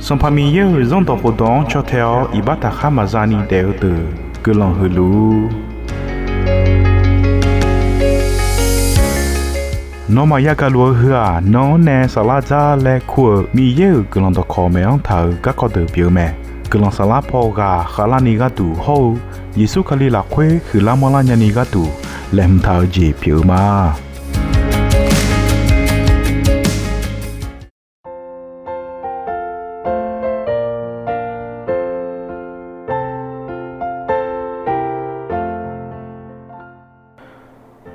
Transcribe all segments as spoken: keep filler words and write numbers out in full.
Sanqpaq Miqyaer-euq Zanrdawq khofdawq-anr caw tae-awr iqbax taqkhar maqza ni daef-eu deuq guiqlanq huiq luf-ur. Nawmaf yagaq luf-eu heu-aq, nan-anr nae saflar dzar laer kur-euq Miqyaer-euq guiqlanq dawqkawq maeq-anr taq-euq garkawv deuq pyeuf-eu mae. Guiqlanq saflar paw ghaq khavlarni gharduq hawr-eu Yeqsur Kali lafkhoer huiqlar manrlar nyani gharduq laeqhmq taq-eu jeq pyeuf-eu ma.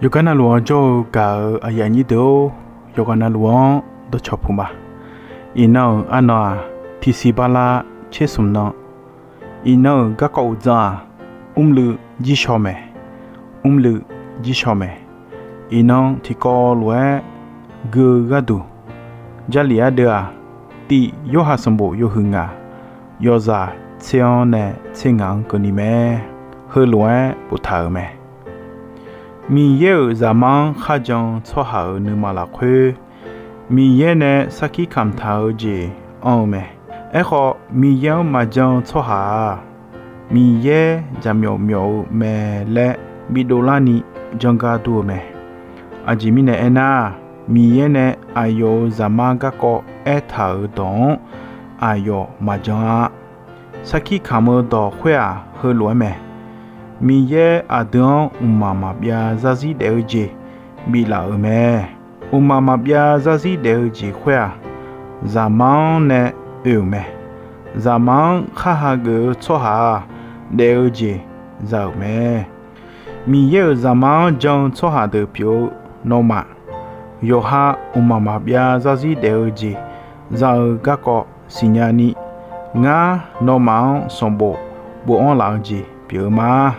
Yawqgar navluf-anr jawr-eu gaq-euq aqyuif aqnyir deuq-or, yawqghaq navluf-anr dawqcawq puq ma. Iqnan-euq arnan-aq, tiqsiq bala tser smq nan. Iqnan-euq garkawv uqdzan-aq, mrluiv jirshaw mae. Mrluiv jirshaw mae. Iqnan tiqkawv lof-aer gui-eu gharduq, Jarlif ardeuv-aq, tiv Yorhaq sanqbof yawhuiq ngaq, yawzaq tser-anr nae tser ngaq-anr keuvni mae. Heulof-aer boftaq-euq mae. Miqyaer-euq Zaqmar-anr kharjan-eu tsawrhaq-euq nuima lafkhoer, Miqyaer nae sarkir kamq taq-eu jeq anr-eu mae. Aerkhawf, Miqyaer-anr maqjan-eu tsawrhaq-aq, Miqyaer jaqmyawf myawf-eu mae laer bidov larni jangar dur-eu mae. Aqjeq mirnae aernar, Miqyaer nae aqyawf-euq Zaqmar garkawv aertaq-euq dawq-anr aqyawf maqjan-a. Sarkir kamq-eu dawq khoer-aq, heulof-aer mae. Miqyaer aqdui-anr mqmaq maqbyav zarzir daef-eu jeq biflaf-euq mae. Mqmaq maqbyav zarzir daef-eu jeq khoer-aq, Zaqmar-anr nae oe-euq mae. Zaqmar-anr khar hageuf-eu tsawrhaq-aq, daef-eu jeq za-euq mae. Miqyaer-euq Zaqmar-anr jan-eu tsawrhaq deuq pyeuf-eu nawmaf, yawqha mqmaq maqbyav zarzir daef-eu jeq za-eu garkawv siqnya ni, ngar nawmaf-anr sanqbof bofanr laf-eu jeq pyeuf-eu ma.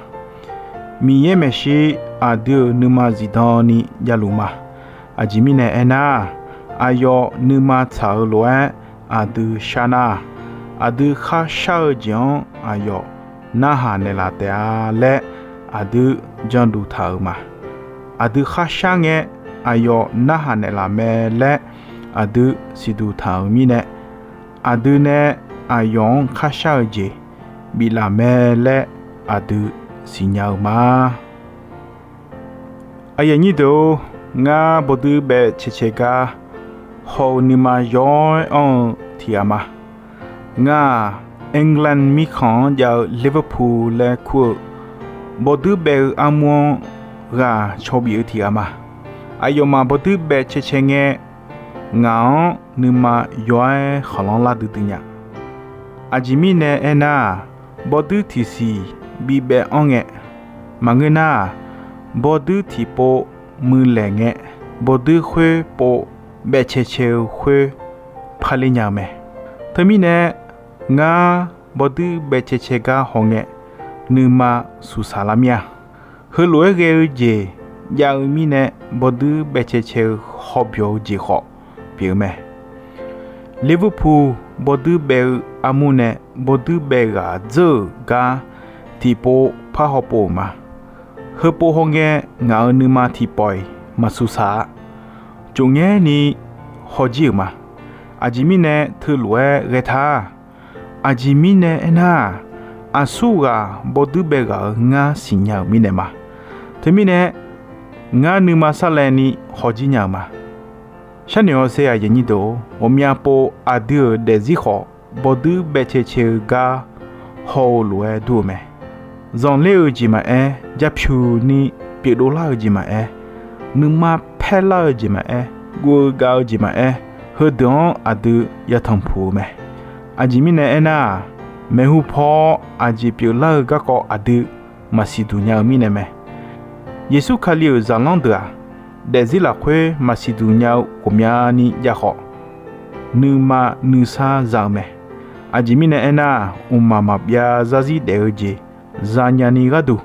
Miqyaer maeqshi aqdui-euq nuima zifdan ni javluf ma. Aqjeq mirnae aernar, aqyawf nuima tsaq-eu lof-aer aqdui shar nar, aqdui kharshar-eu jeq-anr aqyawf narhaq naeqlaf taef-a laer aqdui janduq taq-euq ma. Aqdui kharshar ngae, aqyawf narhaq naeqlaf mae laer aqdui siqduq taq-euq mirnae, aqdui nae aqyawf-anr kharshar-eu jeq biflaf mae laer aqdui siqnya-eu ma. Aqyuif aqnyir deuq-or, ngar bawduir baef cae cae gar haw-eu nuima yawr-aer anr-eu tiq ghaq ma. Ngar-aq, England mirkhanq-anr jav-eu Liverpool laer kur-eu bawduir baef-eu armur-anr ghaq caw bif-eu tiq ghaq ma. Aqyawfmaf bawduir baef cae cae ngae, ngaq-anr nuima yaw-aer khanqlanr lar duidui nya. Aqjeq mirnae aernar-aq, bawduir tiqsiq bibaef anr ngae, maqngeur nar-aq, bawduir tiqpov muiqlaeq ngae, bawduir khoer pov baef cae cae-eu khoer parler nya-eu mae. Teumirnae, ngar bawduir baef cae cae gar haw ngae, nuima suqsaq lar mir-a. Heulof-aer ghae-eu jeq jav-eu mirnae, bawduir baef cae cae-eu hawbyawq-eu jeq khawf pyeuf-eu mae. Liverpool bawduir baef-eu armur nae bawduir baef ghaq dzeur-euq gar tiqpov par hawpov-euq ma. Heupov haw ngae, ngaq-euq nuima tiqpawf-iq maqsuq saq-a. Cofngaer ni hawjir-euq ma. Aqjeq mirnae teulof-aer ghae ta-a. Aqjeq mirnae aernar-aq, aqsur ghaq bawduir baef ghaq-euq ngar siqnya-euq mirnae ma. Teumirnae, ngar nuima sarlaev ni hawjir nya-euq ma. Sharnoeq hawsher aqyuif aqnyir deuq-or, ghawqmya pov aqdui-euq daefzir khawf, bawduir baef cae cae-eu gar haw-eu lof-aer dur-eu mae. Zanqler-eu jeq maqaer, japyuq ni pyeufdov lar-eu jeq maqaer, nuima paerlar-eu jeq maqaer, guv-eu gav-eu jeq maqaer, heudeuq-anr aqdui yatanq puq-eu mae. Aqjeq mirnae aernar-aq, maeqhu paw-awr aqjeq pyeuflar-eu garkawv aqdui maqsiq duq nya-eu mirnae mae. Yeqsur Kali-euq zaqlanr deuq-aq, daefzir lafkhoer maqsiq duq nya-eu ghawqmyani jav khawf, nuima nuisar za-eu mae. Aqjeq mirnae aernar-aq, mqmaq maqbyav zarzir daef-eu jeq zanya ni gharduq,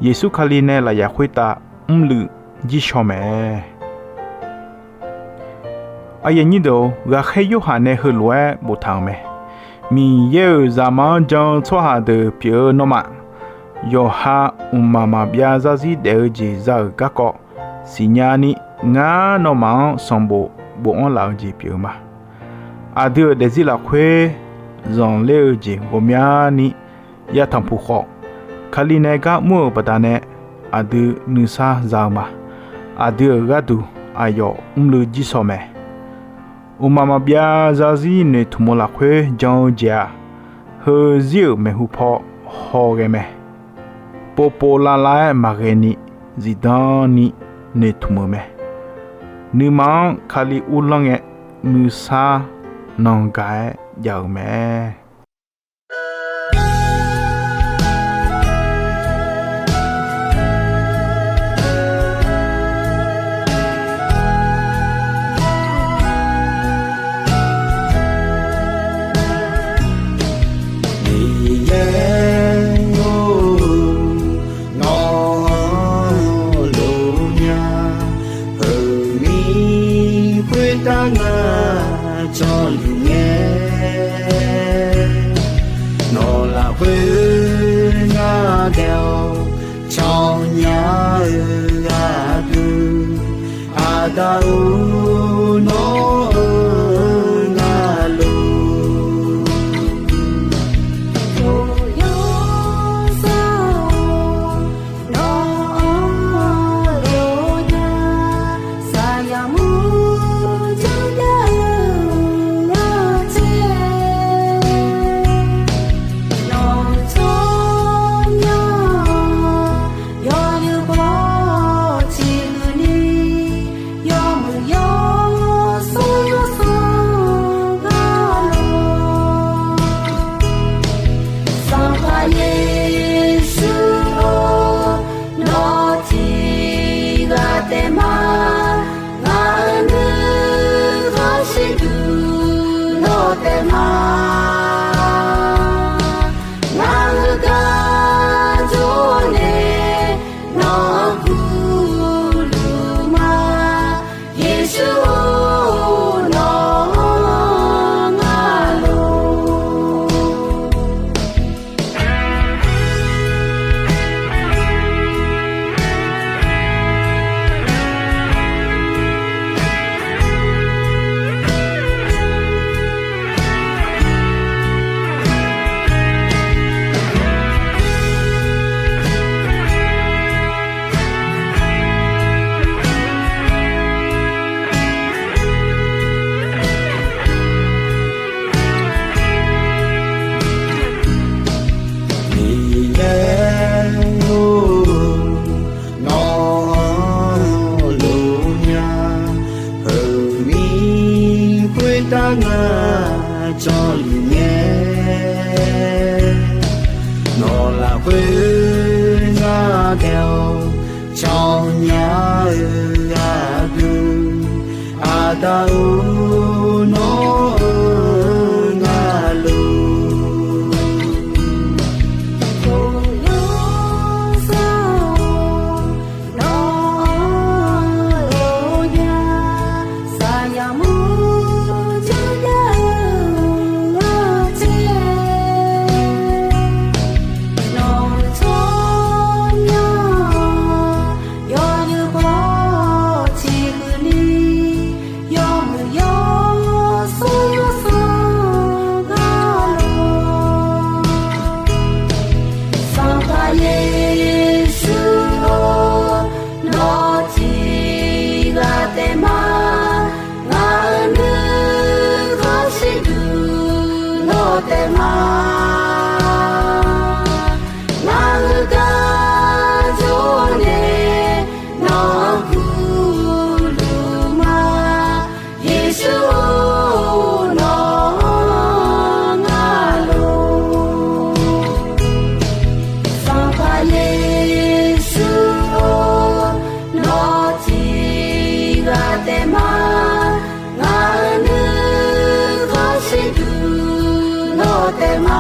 Yeqsur Kali nae lafyaq khoertav mrluiv jir shaw mae. Aqyuif aqnyir deuq-or, ghaqkhaer Yorhaq nae heulof-aer boftaq-euq mae. Miqyaer-euq zaqmar-anr jan-eu tsawrhaq deuq pyeuf-eu nawmaf, yawqha mqmaq maqbyav zarzir daef-eu jeq za-euq garkawv siqnya ni, ngar nawmaf-anr sanqbof bofanr laf-eu jeq pyeuf-eu ma. Aqdui-euq daefzir lafkhoer zanqler-eu jeq ghawqmyani ya tanqpuq khawf, Kali nae gar mr-euq baqdanae aqdui nuisar za-eu ma. Aqdui-euq gharduq aqyawf mrluiv jir shawq mae. Uqmaq maqbyav zarzir noeqtmq-eu lafkhoer jan-eu jeq-aq, heuzir-euq maeqhu paw hawghae mae. Povpov lavlav-aer maqghae ni zifdan ni noeqtmq-euq mae. Nuima-anr Kali uvlanr ngae, nuisar nan gaq-aer jav-euq mae. Miqyaer-or, nawq-anr lof nya, heuq mir khoertav ngar jawrluf ngae, nawq lafkhoer ngar daef-awr cawnya-eu gharduq, Aqda-or, nawr-eu ngar lof. Oq, yawsanr-or, nawq-anr lof nya, saqyaq mur janrjav-eu ghaqtser, nawq-eu tsawrmyanr yawzeu baw ciqhuiq ni, yawmuiq yawshawr yawsanr gar lof. Sanqpaq Yeqsur-or, nawq tiq ghaq taef ma. Ngaq-euq nuikhanr shirduq nawq taef ma. Ngar heugar jawr nae nawq-anr gurluf ma. Yeqsur-or, nawq-anr ngar lof. Miqyaer-or, nawq-anr lof nya, heuq mir khoertav ngar jawrluf ngae, nawq lafkhoer ngar daef-awr cawnya-eu gharduq, Aqda-or, nawr-eu ngar lof. Oq, yawsanr-or, nawq-anr lof nya, saqyaq mur janrjav-eu ghaqtser, nawq-eu tsawrmyanr yawzeu baw ciqhuiq ni, yawmuiq yawshawr yawsanr gar lof. Sanqpaq Yeqsur-or, nawq tiq ghaq taef ma. Ngaq-euq nuikhanr shirduq nawq taef ma. Ngar heugar jawr nae nawq-anr gurluf ma. Yeqsur-or, nawq-anr ngar lof. Sanqpaq Yeqsur-or, nawq tiq ghaq taef ma. Ngaq-euq nuikhanr shirduq nawq taef ma.